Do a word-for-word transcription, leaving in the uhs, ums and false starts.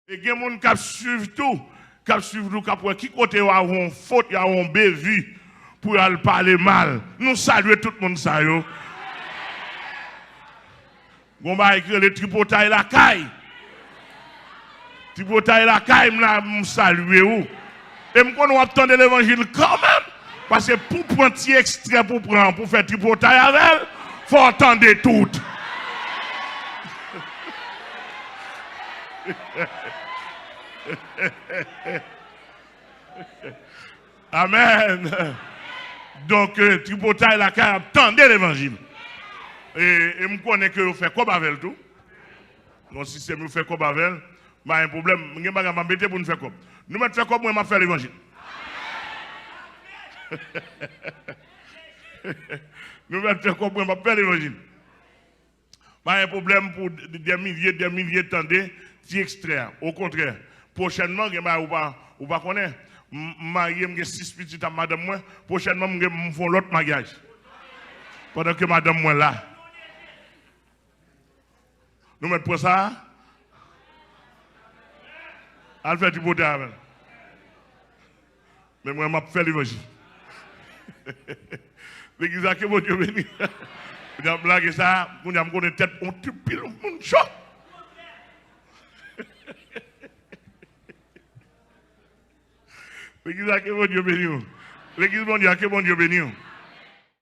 E gen moun k ap swiv tou, k ap swiv nou, k ap wè ki kote y a yon fot, y a yon bevi pou y al pale mal. Nou salye tout moun sa yo. Gon bagay ki rele tripotay lakay. Tripotay lakay, m la, m salye ou. E m konnen w ap tande levanjil kanmenm, paske pou pran ti ekstrè pou pran, pou fè tripotay avè l, fò w tande tout. Amèn. Donk, eh, tripotay lakay ap tande levanjil. E, e m konnen ke yo fè kòb avè l tou. Yon sistèm yo fè kòb avè l. M pa gen pwoblèm. M gen bagay m ap mete pou n fè kòb. Nou mèt fè kòb, mwen m ap fè levanjil. Nou mèt fè kòb, mwen m ap fè levanjil. Pa gen pwoblèm pou dè milye, dè milye tande ti ekstrè a. Okontrè, pwochènman, gen bagay ou pa, ou pa konnen. M, m marye, m gen sis pitit ak madanm mwen. Pwochènman, m gen, m fè yon lòt maryaj. Pandan ke madanm mwen la. Nou mèt pran sa a? Al fè tripotay avè l. Men mwen, m ap fè levanjil. Legliz la, ke Bondye beni. Kounye a m lage sa, kounye a m konnen tèt yon ti pil moun cho. Legliz la, ke Bondye beni w. Legliz Bondye a, ke Bondye beni w.